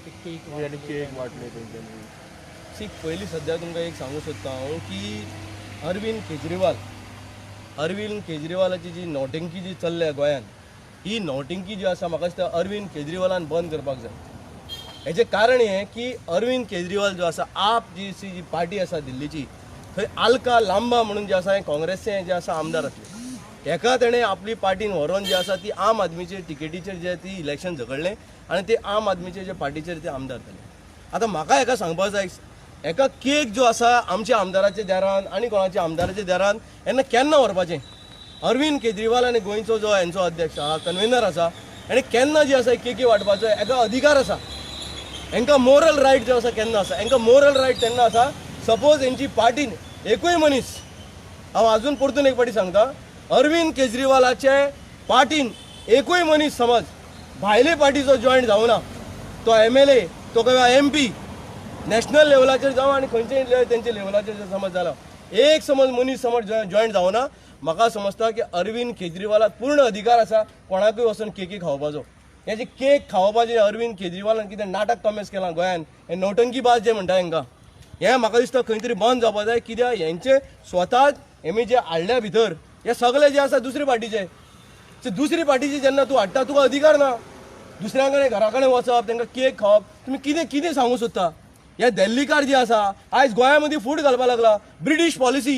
ते केक आनी केक वांटले तेंच्यांनी. सी, पयलीं सद्या तुमकां एक सांगूंक सोदता हांव की अरविंद केजरीवाल, अरविंद केजरीवालाची जी नौटंकी जी चल्ल्या गोंयांत, ही नौटंकी जी आसा, म्हाका दिसता अरविंद केजरीवालान बंद करपाक जाय. हेजें कारण हें की अरविंद केजरीवाल जो आसा, आप जी सी जी पार्टी आसा दिल्लीची, थंय आलका लांबा म्हणून जे आसा, हें काँग्रेसचे जे आसा आमदार आसले, हेका तेणें आपली पार्टीन व्हरोन जे आसा ती आम आदमीचे टिकेटीचेर जे ती इलेक्शन झगडलें आनी ते आम आदमीचे जे पार्टीचेर ते आमदार जाले. आतां म्हाका हेका सांगपाक जाय, हेका केक जो आसा आमच्या आमदाराच्या दारान आनी कोणाच्या आमदाराच्या दारान हेन्ना केन्ना व्हरपाचें? अरविंद केजरीवाल आनी गोंयचो जो हेंचो अध्यक्ष आहा, कन्वेनर आसा, हेणें केन्ना जे आसा केकी वांटपाचो हेका अधिकार आसा? हेंकां मोरल रायट जो आसा केन्ना आसा? हेंकां मोरल रायट तेन्ना आसा, सपोज हेंची पार्टीन एकूय मनीस, हांव आजून परतून एक फावटी सांगता, अरविंद केजरीवालाचे पार्टीन एकूय मनीस समज भायले पार्टीचो जॉयन जावना, तो एमएलए, तो किंवा एमपी, नॅशनल लेवलाचेर जावं आनी खंयच्याय तेंच्या लेवलाचेर जर समज जाला, एक समज मनीस समज जॉयन जावना, म्हाका समजता की अरविंद केजरीवालाक पूर्ण अधिकार आसा कोणाकूय वचून केकी खावपाचो. हे जे केक खावपाचे अरविंद केजरीवालान कितें नाटक कमेस केलां गोंयान, हे नौटंकी बाज जे म्हणटा हेंकां, हें म्हाका दिसता खंय तरी बंद जावपा जाय. कित्याक हेंचे स्वताच हेमी जे हाडल्या भितर, हे सगळे जे आसा दुसरे पार्टीचे, दुसरी पार्टीचे जेन्ना तूं हाडटा, तुका अधिकार ना दुसऱ्यां कडेन घरा कडेन वचप, तांकां केक खावप. तुमी कितें कितें सांगूंक सोदता? हे दिल्लीकार जे आसा आयज गोंया मदीं फूट घालपाक लागला. British policy,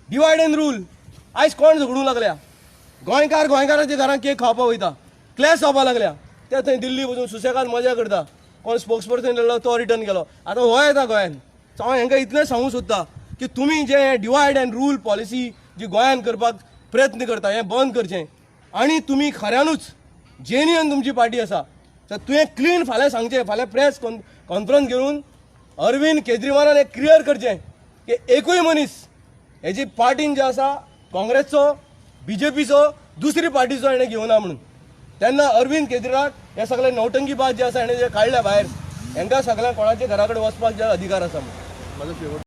divide and rule. आयज कोण झगडूंक लागल्या? गोंयकार गोंयकाराच्या घरान केक खावपाक वयता, क्लॅश जावपाक लागल्या. ते थंय दिल्ली वचून सुसेगाद मजा करता. कोण स्पोक्स पर्सन येयलो तो रिटर्न गेलो, आतां हो येता गोंयान. सो हांव हेंकां इतलें सांगूंक सोदता की तुमी जे डिवायड अँड रूल पॉलिसी जी गोंयान करपाक प्रयत्न करता, हें बंद करचें. आनी तुमी खऱ्यानूच जेन्युअन तुमची पार्टी आसा तर तुवें क्लीन फाल्यां सांगचें, फाल्यां प्रेस कॉन्फरन्स घेवन अरविंद केजरीवालान एक क्लियर करचें की एकूय मनीस हेजी पार्टीन जे आसा काँग्रेसचो, बीजेपीचो, दुसरी पार्टीचो हेणें घेवना म्हणून. तेन्ना अरविंद केजरीवालाक हे सगळे नौटंकी बाज जे आसा हेणें जे काडल्या भायर, हेंकां सगळ्यांक कोणाच्या घरा कडेन वचपाक जे अधिकार आसा म्हणून. म्हाजो शेवट